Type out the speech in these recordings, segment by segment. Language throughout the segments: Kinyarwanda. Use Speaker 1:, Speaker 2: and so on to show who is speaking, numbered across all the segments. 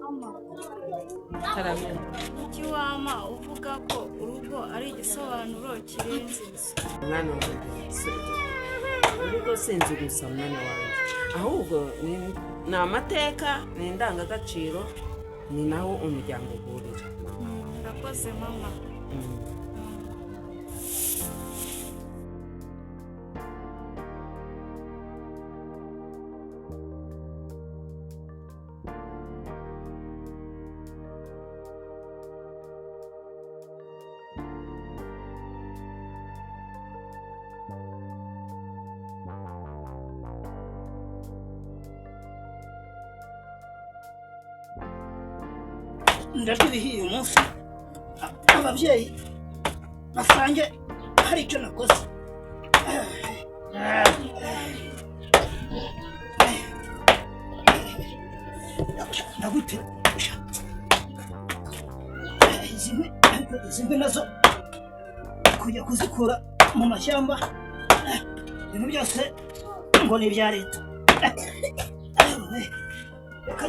Speaker 1: Mama,
Speaker 2: Karame.
Speaker 1: kuki wama uvuga ko urugo ari igisobanuro kirenze inzu?
Speaker 2: Mwana wanjye, urugo si inzu gusa, mwana wanjye, ahubwo ni amateka, ni indangagaciro, ni naho umuryango uhurira.
Speaker 1: Urakoze mama.
Speaker 3: Ndarya ibihiye uyu munsi, ababyeyi basange hari icyo nakoze. Ndagute izi nkwi nazo kujya kuzikura mu mashyamba, ibintu byose ngo ni ibya leta. Reka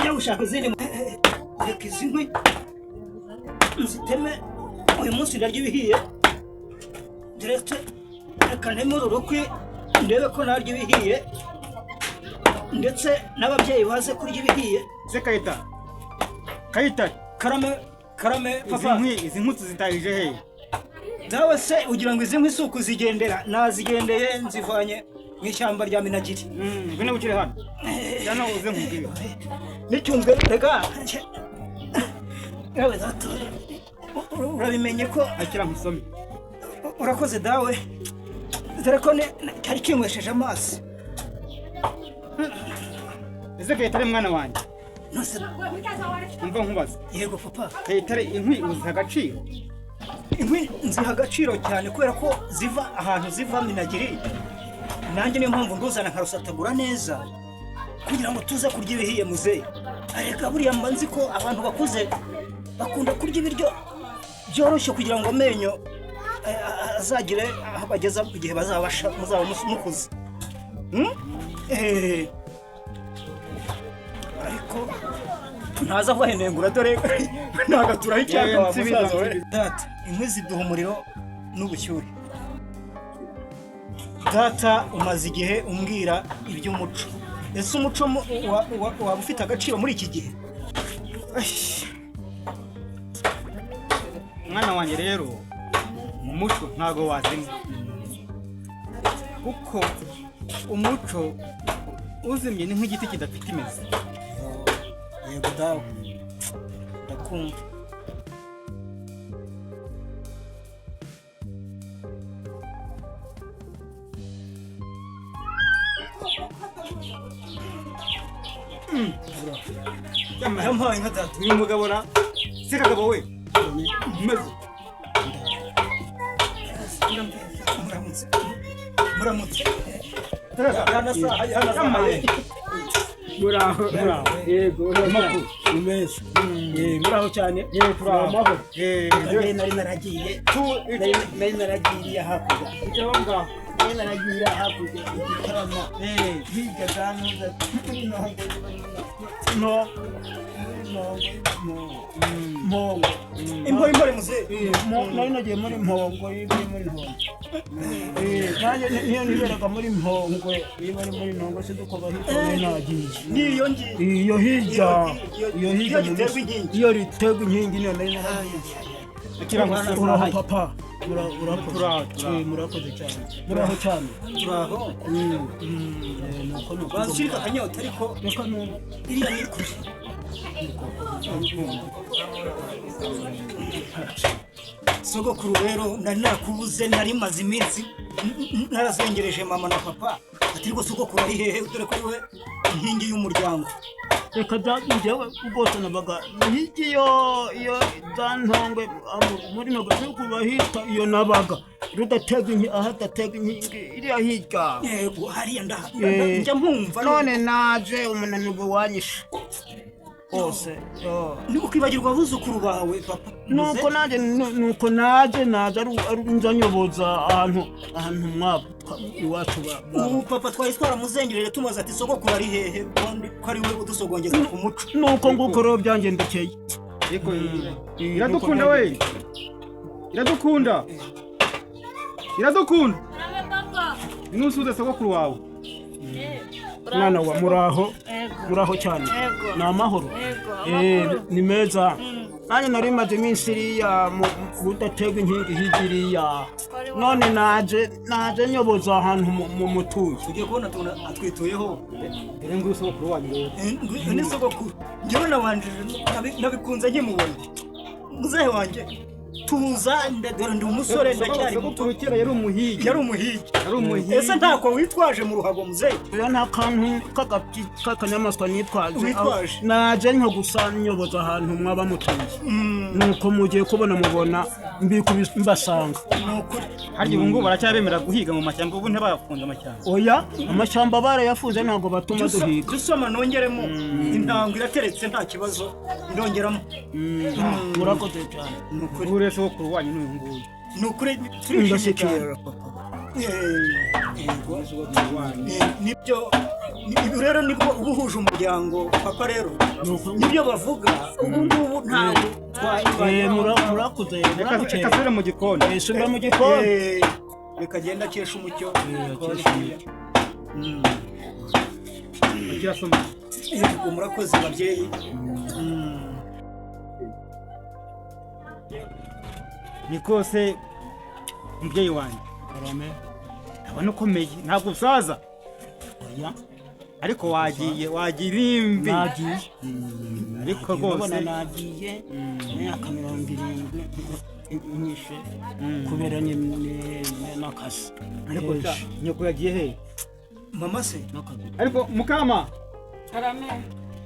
Speaker 3: njya gushaka izindi. Reka izi nkwi nziteme, uyu munsi ndarya ibihiye direct. Reka nteme uru rukwi ndebe ko narya ibihiye, ndetse n'ababyeyi baze kurya ibihiye.
Speaker 4: Se Kayita, Kayitare!
Speaker 3: Karame, karame.
Speaker 4: Izi
Speaker 3: Papa.
Speaker 4: nkwi, izi nkwi tuzitahije hehe?
Speaker 3: Dawe se, ugira ngo izi nkwi si ukuzigendera? Nazigendeye, nzivanye mu ishyamba rya Minagiri.
Speaker 4: Ngwino wicare hano cyangwa uze nkubwire.
Speaker 3: Nicyumve reka. Yewe data, urabimenye ko
Speaker 4: Akira nkusome.
Speaker 3: Urakoze dawe, dore ko cyari kinywesheje amazi.
Speaker 4: Ese Kayitare mwana wanjye,
Speaker 3: Nose.
Speaker 4: umva nkubaze.
Speaker 3: Yego papa.
Speaker 4: Kayitare, inkwi uziha agaciro?
Speaker 3: Inkwi nziha agaciro cyane, kubera ko ziva ahantu ziva Minagiri. Nanjye niyo mpamvu nduzana nkarusatagura neza kugira ngo tuze kurya ibihiye. Muzehe, areka buriya mba nzi ko abantu bakuze bakunda kurya ibiryo byoroshye kugira ngo amenyo azagire aho bageza igihe bazabasha muzaba mukuze. Hmm? Ariko ntaza kubahenengura, dore ntagaturaho icyaka wa
Speaker 4: Nsubiza,
Speaker 3: musaza we.
Speaker 4: nsubiza.
Speaker 3: Data, inkwi ziduha umuriro n'ubushyuhe. Data, umaze igihe umbwira iby'umuco. Ese umuco waba ufite agaciro muri iki gihe?
Speaker 4: Mwana wanjye rero, mu muco ntago wazimya, kuko umuco uzimye ni nk'igiti kidafite imizi.
Speaker 3: Yego dawe, ndakumva. Yampaye nka data.
Speaker 4: Uyu mugabo ra se kagabo we umeze.
Speaker 3: Muramutse, muramutse. Yanasaha, yanasaha.
Speaker 4: Muraho, muraho.
Speaker 5: Yego.
Speaker 4: Amakuru?
Speaker 5: Ni meza. Muraho cyane.
Speaker 4: Yego, turaho.
Speaker 5: Amahoro.
Speaker 3: Nari naragiye
Speaker 4: Tu
Speaker 5: Nari naragiye hakurya.
Speaker 4: icyo ngaho.
Speaker 5: Nari naragiye hakurya igitarama. Hirya za Ntuza muri Ntongo. No. Ntongo. Mpongo.
Speaker 3: Impore, impore muzehe.
Speaker 5: Nari nagiye muri Mpongo, yigiye muri Ntongo. Nanjye niyo niberaga muri Mpongwe, niba ari muri Ntongo se dukoba hirya nari nagiye.
Speaker 3: Niyo ngiyo.
Speaker 5: Iyo hirya, iyo hirya.
Speaker 3: Iyo giterwa inkingi.
Speaker 5: Iyo riterwa inkingi niyo nari naragiye.
Speaker 4: Akira nkusome.
Speaker 5: Uraho papa. Urakoze.
Speaker 4: Turaho, turaho.
Speaker 5: Murakoze cyane, muraho cyane.
Speaker 3: Turaho.
Speaker 5: Nuko nuko.
Speaker 3: Bazishirika akanyota, ariko
Speaker 5: Reka numve.
Speaker 3: iriya ni kure. Sogokuru rero, nari nakubuze, nari maze iminsi narazengereje mama na papa, ati rwose sogokuru ari hehe, dore ko ari we inkingi y'umuryango.
Speaker 5: Reka da, njyewe rwose nabaga hirya iyo za Ntongwe, muri Ntongo turi kubahita iyo nabaga rudatega inkingi, aho adatega inkingi iriya hirya.
Speaker 3: Yego, hariya njya mpumva.
Speaker 5: None naje umunaniro wanyishe. Rwose yo.
Speaker 3: Ni ukwibagirwa abuzukuru bawe, papa.
Speaker 5: Nuko nanjye nuko naje naje ari nza nyoboza ahantu mwabo iwacu
Speaker 3: Ubu papa twari twaramuzengereje, tumaze ati: "Sogokuru ari hehe, ko ari we udusogongeza ku muco?"
Speaker 5: Nuko nguko rero byangendekeye.
Speaker 4: Ariko Iradukunda we, Iradukunda, Iradukunda!
Speaker 1: Karame, papa.
Speaker 4: Nusuhuze sogokuru wawe.
Speaker 5: Mwana wa, muraho?
Speaker 1: Yego.
Speaker 5: Muraho cyane?
Speaker 1: Yego.
Speaker 5: Ni amahoro?
Speaker 1: Yego.
Speaker 5: Eh,
Speaker 1: amakuru?
Speaker 5: Ni meza. Nanjye nari maze iminsi iriya mu budatega inkingi hirya iriya, none naje nyoboza ahantu mu mutuye.
Speaker 3: Tugiye kubona tubona atwituyeho.
Speaker 4: Dore nguyu sogokuru wanyu rero.
Speaker 3: Eh, ni sogokuru. Njyewe nabanjije nabikunze nkimubona. Muzehe wanjye, tuza, dore ndi umusore, ndacyari muto.
Speaker 4: Sogokuru kera yari umuhigi.
Speaker 3: Yari umuhigi.
Speaker 4: Yari umuhigi.
Speaker 3: Ese ntako witwaje mu ruhago, muzehe?
Speaker 5: Oya, nta kantu k'akanyamaswa nitwaje.
Speaker 3: Witwaje.
Speaker 5: Naje nko gusa nyoboza ahantu mwaba mutuye, nuko mugiye kubona mubona mbikubise mbasanga.
Speaker 3: Ni ukuri.
Speaker 4: Harya ubu ngubu baracyabemera guhiga mu mashyamba? Ubu ntibafunze amashyamba?
Speaker 5: Oya, amashyamba barayafunze, ntabwo batuma duhiga.
Speaker 3: Jya usoma nongeremo, intango irateretse, nta kibazo, ndongeramo.
Speaker 5: Murakoze cyane.
Speaker 3: Ni ukuri.
Speaker 4: Ubu rero sogokuru wanyu ni uyu nguyu.
Speaker 3: Ni ukuri, turishimye cyane.
Speaker 5: Ndashyikira papa.
Speaker 3: Eh, yego. Eh, nibyo. Ibi rero nibwo uba uhuje umuryango, papa. Rero nibyo bavuga, ubu ngubu ntabwo
Speaker 5: Eh, murakoze.
Speaker 4: Reka
Speaker 5: Murakoze.
Speaker 4: reka asubire mu gikoni.
Speaker 5: Eh, subira mu gikoni.
Speaker 3: Eh, reka agenda akesha umucyo.
Speaker 4: Akesha umucyo. Kirasoma.
Speaker 3: Yego, murakoze babyeyi.
Speaker 4: Ni kose, mubyeyi wanjye.
Speaker 5: Karame.
Speaker 4: Ndabona ukomeye, ntabwo usaza.
Speaker 5: Oya.
Speaker 4: Ariko wagiye wagira imvi.
Speaker 5: Nagiye.
Speaker 4: Ariko
Speaker 5: Urabona,
Speaker 4: rwose
Speaker 5: nagiye imyaka 70 inyishe kubera n'akazi.
Speaker 4: Ariko sha, nyoko yagiye he?
Speaker 3: Mama se?
Speaker 5: N'akazi.
Speaker 4: Ariko mukama.
Speaker 2: Karame.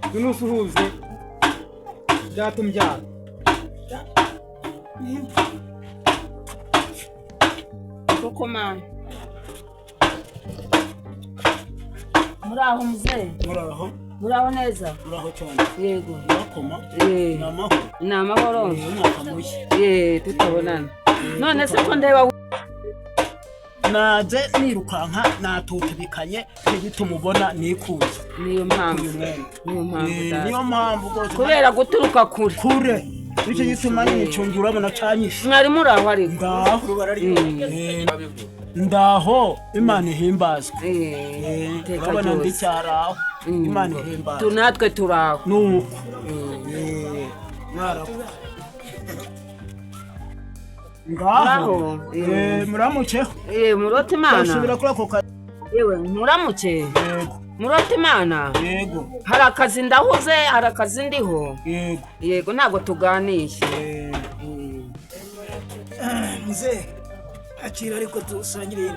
Speaker 4: Ngwino usuhuze data umbyara.
Speaker 2: Koko mana, muraho muzehe?
Speaker 5: Muraho.
Speaker 2: Muraho neza?
Speaker 5: Muraho cyane.
Speaker 2: Yego.
Speaker 5: Murakoma.
Speaker 2: Eh.
Speaker 5: Ni amahoro?
Speaker 2: Ni amahoro.
Speaker 5: Umwaka mushya.
Speaker 2: Ye, tutabonana none se ko ndeba?
Speaker 5: Naze nirukanka, natutubikanye, ntibituma ubona nikuze.
Speaker 2: Niyo mpamvu.
Speaker 5: Uyu mwenda.
Speaker 2: Niyo mpamvu.
Speaker 5: Eh,
Speaker 2: Data.
Speaker 5: Niyo mpamvu rwose.
Speaker 2: Kubera guturuka kure.
Speaker 5: Kure, nicyo gituma nicungira, urabona canyishe.
Speaker 2: Mwari muraho ariko?
Speaker 5: Ngaho. Ndaho, Imana ihimbazwe.
Speaker 2: Eh, iteka
Speaker 5: Urabona
Speaker 2: ryose.
Speaker 5: ndicyaraho, Imana
Speaker 2: Tu
Speaker 5: ihimbazwe.
Speaker 2: natwe turaho.
Speaker 5: Nuko mwaraho ngaho.
Speaker 2: Muraho.
Speaker 5: Eh, muramukeho.
Speaker 2: Eh, murote Imana.
Speaker 5: Basubira kuri ako kazi.
Speaker 2: Yewe, muramuke.
Speaker 5: Yego.
Speaker 2: Murote Imana.
Speaker 5: Yego.
Speaker 2: Hari akazi ndahuze, hari akazi ndiho.
Speaker 5: Yego.
Speaker 2: Yego, ntabwo tuganiye.
Speaker 5: Eh,
Speaker 3: Muzehe, akira, ariko dusangire.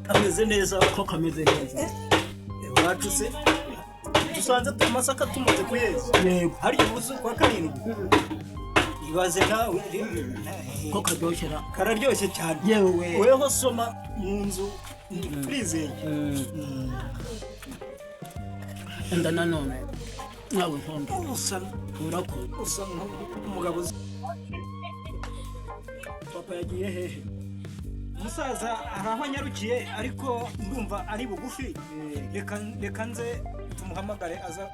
Speaker 3: Kameze neza.
Speaker 5: Ko kameze neza.
Speaker 3: Iwacu se dusanze amasaka tumaze kuyeza.
Speaker 5: Yego.
Speaker 3: Harya ubu kwa karindwi, ibaze nawe.
Speaker 5: Ko karyoshera.
Speaker 3: Kararyoshye cyane.
Speaker 5: Yewe.
Speaker 3: Weho soma mu nzu, turizeye.
Speaker 5: Enda nanone nawe nkombe.
Speaker 3: Usa
Speaker 5: Urakoze.
Speaker 3: Usa nk'umugabo uzi. Papa yagiye hehe? Umusaza hari aho anyarukiye, ariko ndumva ari bugufi. Reka nze tumuhamagare aza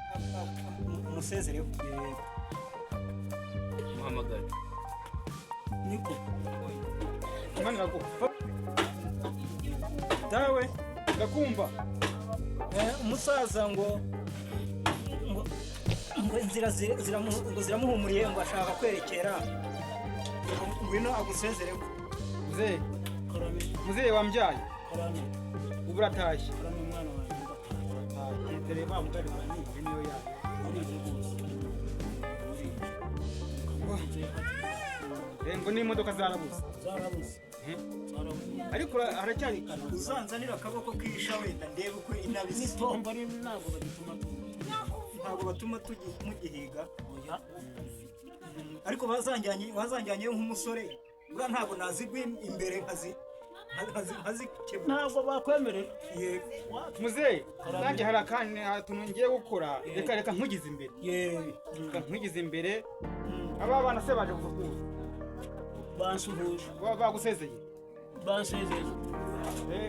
Speaker 3: umusezereho.
Speaker 6: Muhamagare.
Speaker 3: Niko.
Speaker 4: Imana iraguha dawe, ndakumva.
Speaker 3: Eh, umusaza ngo inzira ngo ziramuhumuriye, ngo ashaka kwerekera. Ngo ngwino agusezereho.
Speaker 4: Muzehe.
Speaker 5: Karame.
Speaker 4: Muzehe wambyaye.
Speaker 5: Karame.
Speaker 4: Ubu uratashye?
Speaker 5: Karame, mwana wanjye.
Speaker 4: Uratashye, dore wa mugari wa ni niyo yawe.
Speaker 5: Urize rwose.
Speaker 4: Eh, ngo n'imodoka zarabuze.
Speaker 5: Zarabuze. Zarabuze.
Speaker 4: Ariko haracyari kare.
Speaker 3: Uzanzanira akaboko k'isha, wenda ndebe uko inabizi.
Speaker 5: N'itombo rero ntabwo bagituma
Speaker 3: Ntabwo batuma mugihiga.
Speaker 5: Oya.
Speaker 3: Ariko bazanjyanye, wazanjyanyeyo nk'umusore, buriya ntabwo nazigwa imbere nkazi. Nkazikemura.
Speaker 5: Ntabwo bakwemerera.
Speaker 3: Yego.
Speaker 4: Muzehe, nanjye hari akandi tuntu ngiye gukora. Reka nkugize imbere.
Speaker 3: Yeee.
Speaker 4: Reka nkugize imbere. Aba bana se baje kugusuhuza?
Speaker 5: Bansuhuje.
Speaker 4: Bagusezeye?
Speaker 5: Bansezeye.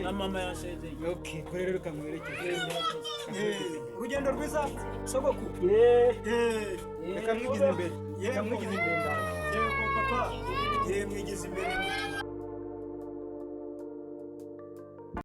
Speaker 5: Na mama yansezeye.
Speaker 4: Okay, kore rero, reka nkwerekeze.
Speaker 3: Urugendo rwiza, sogoku.
Speaker 4: Yeee. Reka mwigize imbere.
Speaker 3: Yego.
Speaker 4: Reka mwigize imbere, ndaje.
Speaker 3: Yego papa, ye, mwigize imbere.